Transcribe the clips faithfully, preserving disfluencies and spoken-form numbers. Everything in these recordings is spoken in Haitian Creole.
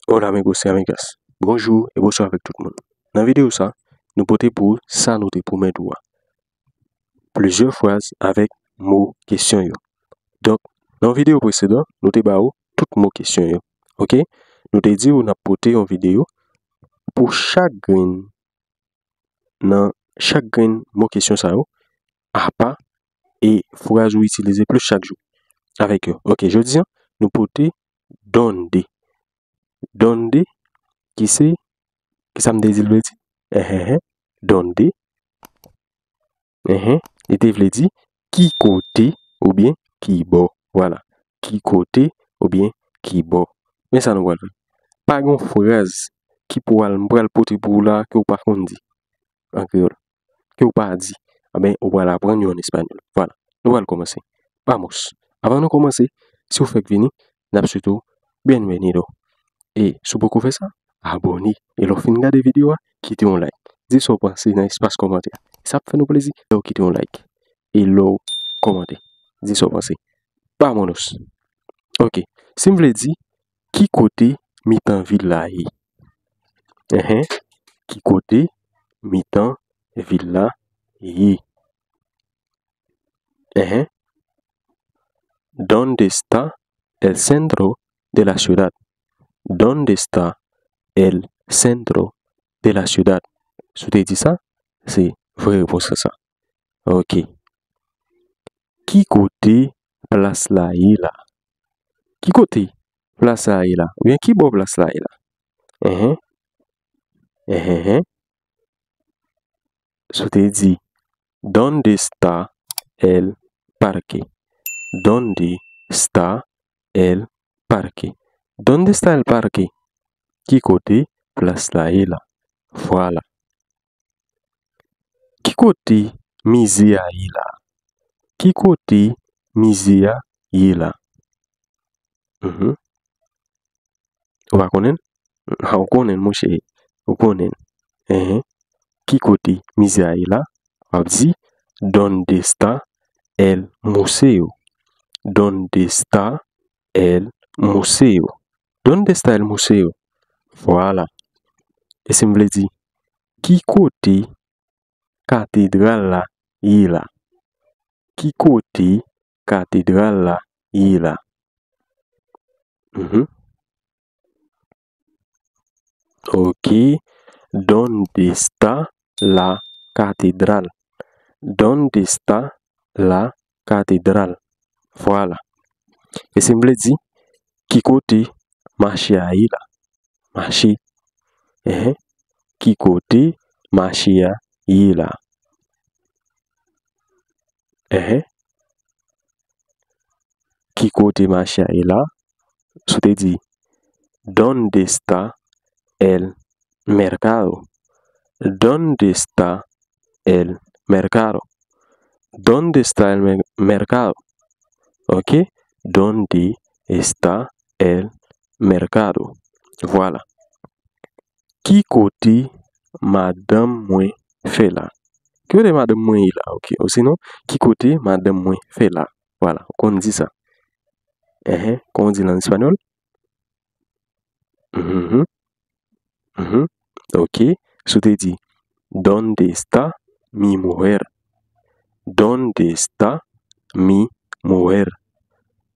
Hola amigos y amigas. Bonjou e bonswa avèk tout moun. Nan videyo sa, nou pote pou ou sa nou te pwomèt ou a. Plizyè fraz avèk mo kesyon yo. Donk, nan videyo presedan, nou te ba ou tout mo kesyon yo. Oke? Nou te di ou n ap pote yon videyo pou chak grenn nan chak grenn mo kesyon sa yo apa e fraz ou itilize plis chak jou avèk yo. Oke, jodi a, nou pote donde. Donde, ki se, ki sa m te di l vle di? Enhen, donde. Enhen, li te vle di ki kote oubyen ki bò. Vwala, ki kote oubyen ki bò. Men sa nou pral fè. Pa gen yon fraz ki pral, m pral pote pou ou la ke w pa konn di an kreyòl, ke w pa di, anben, ou pral aprann yo an espanyòl. Vwala, nou pral kòmanse. Vamos! Avan nou kòmanse, si w fèk vini, n ap swete w bienvenido. E si w poko fè sa, abòne. E lè w fin gade videyo a, kite yon like. Di sa w panse nan espas kòmantè. Sa ap fè nou plezi lè w kite yon like. E lè w kòmante. Di sa w panse. Vámonos. Oke. Si m vle di, ki kote mitan vil la ye? Enhen. Ki kote mitan vil la ye? Enhen. ¿Dónde está el centro de la ciudad? ¿Dónde está el centro de la ciudad? Si w te di sa, se vrè repons lan sa. Oke. Ki kote plas la ye la? Ki kote plas la ye la? Oubyen ki bò plas la ye la? Enhen. Enhen. Si w te di, ¿Dónde está el parque? ¿Dónde está el parque? ¿Dónde está el parque? Ki kote plas la ye la? Vwala. Ki kote mize a ye la? Ki kote mize a ye la? Mhm. Ou pa konnen l? Ha, ou konnen l, monchè. Ou konnen l. Enhen. Ki kote mize a ye la? W ap di, ¿Dónde está el museo? ¿Dónde está el museo? ¿Dónde está el museo? Vwala. E si m vle di, ki kote katedral la ye la? Ki kote katedral la ye la? Mhm. Ok. ¿Dónde está la catedral? ¿Dónde está la catedral? Vwala. E si m vle di, ki kote mache a ye la? Mache. Enhen. Ki kote mache a ye la? Enhen. Ki kote mache a ye la? Si w te di, ¿Dónde está el mercado? ¿Dónde está el mercado? ¿Dónde está el mer- mercado? Ok? ¿Dónde está el mercado? Vwala. Ki kote madanm mwen fè la? Ki kote madanm mwen ye la? Ok. Osinon, ki kote madanm mwen fè la? Vwala, ou konn di sa. Enhen, kòman w di l an espanyòl? Mhm. Mhm. Ok. Si w te di, ¿Dónde está mi mujer? ¿Dónde está mi mujer?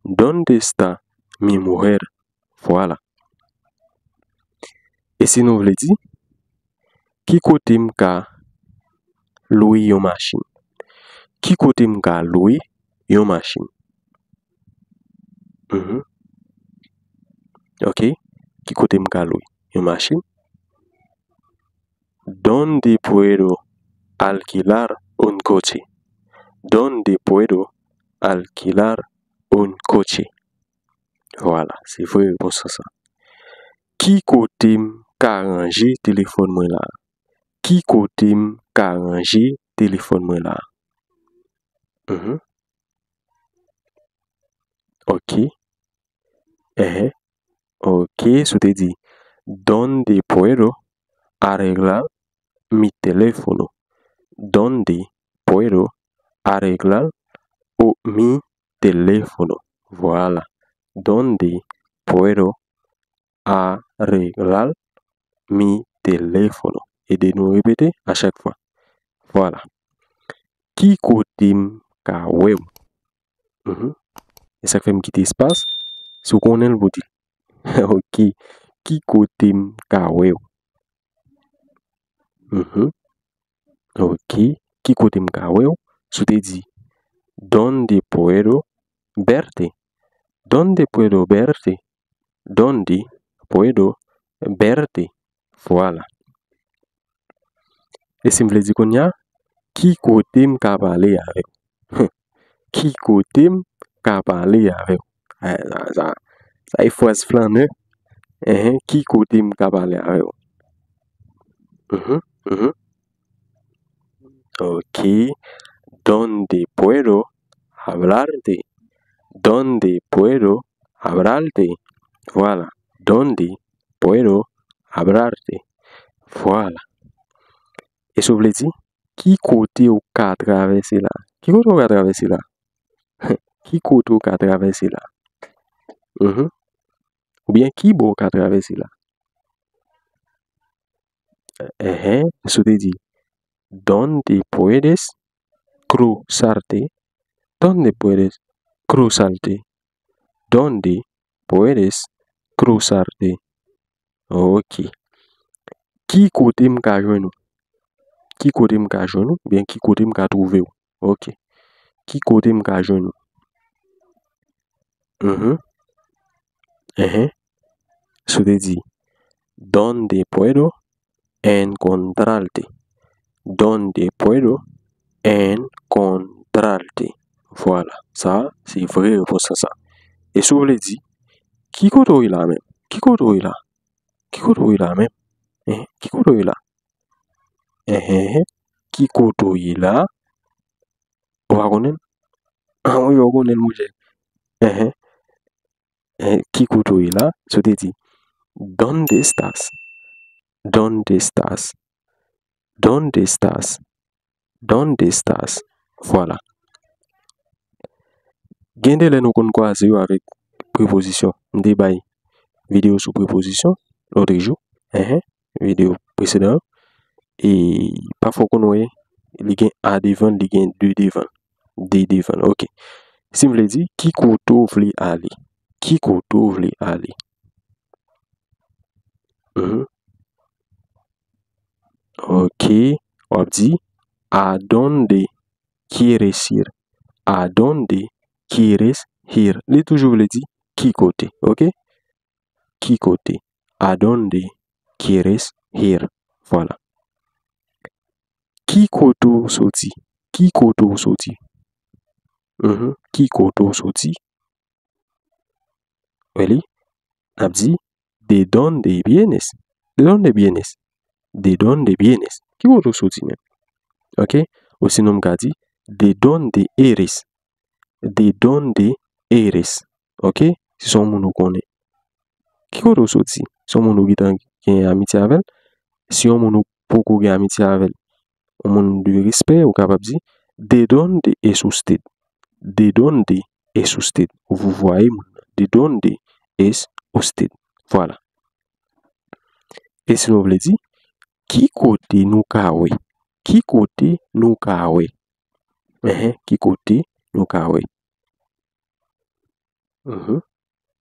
¿Dónde está mi mujer? Vwala. E si nou vle di, ki kote m ka lwe yon machin? Ki kote m ka lwe yon machin? Mhm. Ok. Ki kote m ka lwe yon machin? ¿Dónde puedo alquilar un coche? ¿Dónde puedo alquilar un coche? Vwala, se vrè repons lan sa. Ki kote m ka ranje telefòn mwen la? Ki kote m ka ranje telefòn mwen la? Mhm. Ok. Enhen. Ok, si w te di, ¿Dónde puedo arreglar mi teléfono? ¿Dónde puedo arreglar o mi teléfono? Vwala. ¿Dónde puedo arreglar mi teléfono. Ede nou repete a chak fwa. Vwala. Ki kote m ka wè w? Mhm. E sa k fè m kite espas. Si w konnen l, pou di l. Ok. Ki kote m ka wè w? Mhm. Ok. Ki kote m ka wè w? Si w te di, "Dónde puedo verte?" "Dónde puedo verte?" "Dónde puedo verte?" Vwala. E si m vle di kounye a, "Ki kote m ka pale avè w?" Ki kote m ka pale avè w? Eh, sa, sa, sa e fraz flanè. Enhen, ki kote m ka pale avè w? Mhm, mhm. Ok. ¿Dónde puedo hablarte? ¿Dónde puedo hablarte? Vwala. ¿Dónde puedo hablarte? Vwala. E si w vle di, ki kote w ka travèse la? Ki kote w ka travèse la? Ki kote w ka travèse la? Mhm. Oubyen ki bò w ka travèse la? Enhen, si w te di, "¿Dónde puedes cruzarte?" "¿Dónde puedes cruzarte?" "¿Dónde puedes cruzarte?" Ok. Ki kote m ka jwenn ou? Ki kote m ka jwenn ou? Oubyen ki kote m ka twouve w? Ok. Ki kote m ka jwenn ou? Mhm. Enhen. Si w te di, "¿Dónde puedo encontrarte?" "¿Dónde puedo encontrarte?" Vwala. Sa, se vre repons lan sa. E si w vle di, "Ki kote w ye la menm? Ki kote w ye la? Ki kote w ye la menm? Enhen. Ki kote w ye la?" Enhen. Ki kote w ye la? Ou pa konnen l? Ah, wi, ou konnen l, monchè. Enhen. Eh, ki kote w ye la? Si w te di, "¿Dónde estás? ¿Dónde estás? ¿Dónde estás? ¿Dónde estás?" Vwala. Gen de lè nou konn kwaze yo avèk prepozisyon. M te bay videyo sou prepozisyon lòt jou. Enhen. Videyo presedan yo. E pafwa w konn wè, li gen a devan l, li gen de devan l. De devan l. Ok. Si m vle di, ki kote w vle ale? Ki kote w vle ale? Mhm. Ok. W ap di, "¿A dónde quieres ir? ¿A dónde quieres ir?" Li toujou vle di, "Ki kote?" Ok? Ki kote? "¿A dónde quieres ir?" Vwala. Ki kote w soti? Ki kote w soti? Mhm. Ki kote w soti? Wè li? N ap di, "¿De dónde vienes?" "¿De dónde vienes?" "De dónde vienes?" Ki kote w soti menm? Ok? Osinon m ka di, "¿De dónde eres?" "¿De dónde eres?" Ok? Si se yon moun ou konnen. Ki kote w soti? Se yon moun ou gentan gen amitye avè l? Si yon moun ou poko gen amitye avè l, yon moun de respè, ou kapab di, "¿De dónde es usted?" "¿De dónde es usted?" Ou voye moun nan. "¿De dónde es usted?" Vwala. E si nou vle di, "Ki kote nou ka wè?" Ki kote nou ka wè? Enhen, ki kote nou ka wè? Mhm,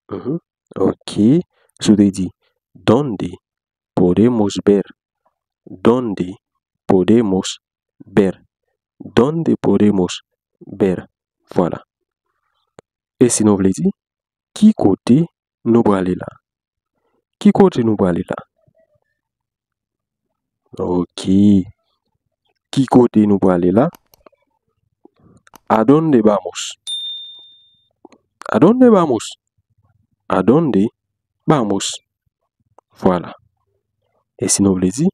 mhm. Ok. Si w te di, "¿Dónde podemos ver?" "¿Dónde podemos ver?" "¿Dónde podemos ver?" Vwala. E si nou vle di, "Ki kote nou prale la?" Ki kote nou prale la? Ok. Ki kote nou prale la? ¿A dónde vamos? ¿A dónde vamos? ¿A dónde vamos? Vwala. E si nou vle di,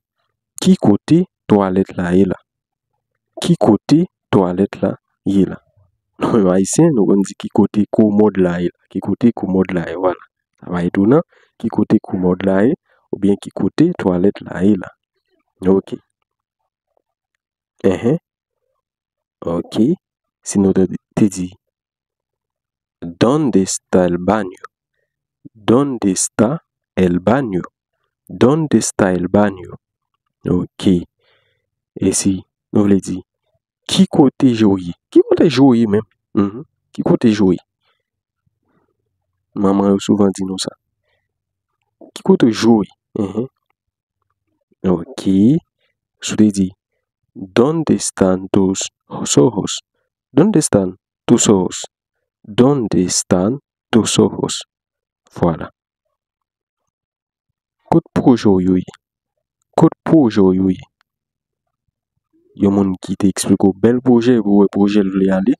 ki kote twalèt la ye la? Ki kote twalèt la ye la? Nou menm Ayisyen, nou konn di ki kote komòd la ye la. Ki kote komòd la ye, vwala. Sa pa etounan, ki kote komòd la ye, oubyen ki kote twalèt la ye la. Ok. Enhen. Ok. Si nou te, te di, ¿Dónde está el baño? ¿Dónde está el baño? Dónde está el baño? Ok. E si nou vle di, ki kote je w ye? Ki kote je w ye menm? Mhm. Ki kote je w ye? Manman yo souvan di nou sa. Ki kote je w ye? Mhm. Ok. Si w te di, ¿dónde están tus ojos? ¿Dónde están tus ojos? ¿Dónde están tus ojos? Vwala. Kot pwojè w yo ye? Kot pwojè w yo ye? Yon moun ki te eksplike w bèl pwojè, epi w wè pwojè l vle ale,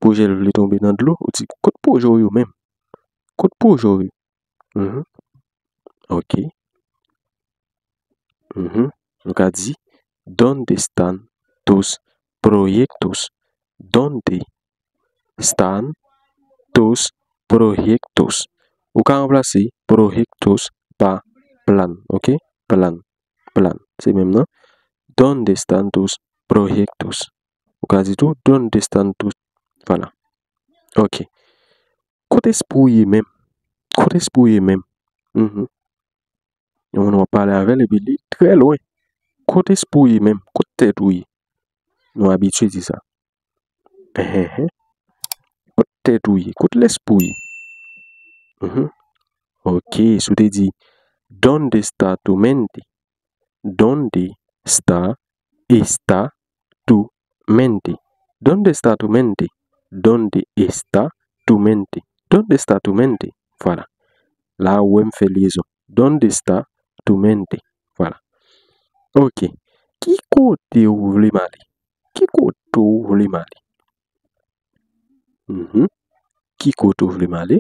pwojè l vle tonbe nan dlo, ou di, kot pwojè w yo menm? Kot pwojè w yo? Mhm. Ok. Mhm. Nou ka di, ¿dónde están tus proyectos? ¿Dónde están tus proyectos? Ou ka ranplase proyectos pa plan, ok? Plan, plan. Se menm nan. ¿Dónde están tus proyectos? Ou ka di tou, ¿dónde están tus? Vwala. Ok. Kot espri w ye menm? Kot espri w ye menm? Mhm. Yon moun w ap pale avè l epi li trè lwen. Kot espri w ye menm? Kot tèt ou ye? Nou abitye di sa. Enhenhen. Kot tèt ou ye? Kot lespri w ye? Mhm. Ok, si w te di, ¿dónde está tu mente? ¿Dónde está, está tu mente? ¿Dónde está tu mente? ¿Dónde está tu mente? ¿Dónde está tu mente? Vwala. La ou wè m fè lyezon. ¿Dónde está tu mente? Vwala. Ok. Ki kote ou vle m ale? Ki kote ou vle m ale? Mhm. Ki kote ou vle m ale?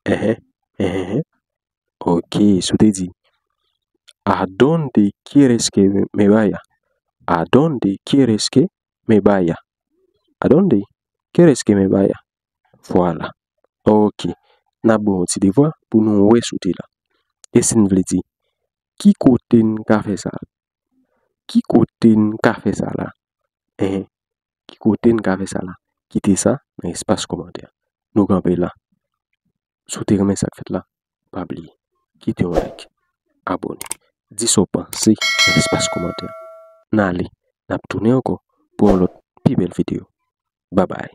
Enhen, enhen, enhen. Ok, si w te di, ¿a dónde quieres que me vaya? ¿A dónde quieres que me vaya? ¿A dónde quieres que me vaya? Vwala. Ok. N ap ba w yon ti devwa pou nou wè si w te la. E si n vle di, ki kote n ka fè sa? Ki kote n ka fè sa la? Enhen. Ki kote n ka fè sa la? Kite sa nan espas kòmantè. Nou kanpe la. Si w te renmen sa k fèt la, pa bliye kite yon like, abòne, di sa w panse nan espas kòmantè. N ale, n ap tounen ankò pou yon lòt pi bèl videyo. Babay.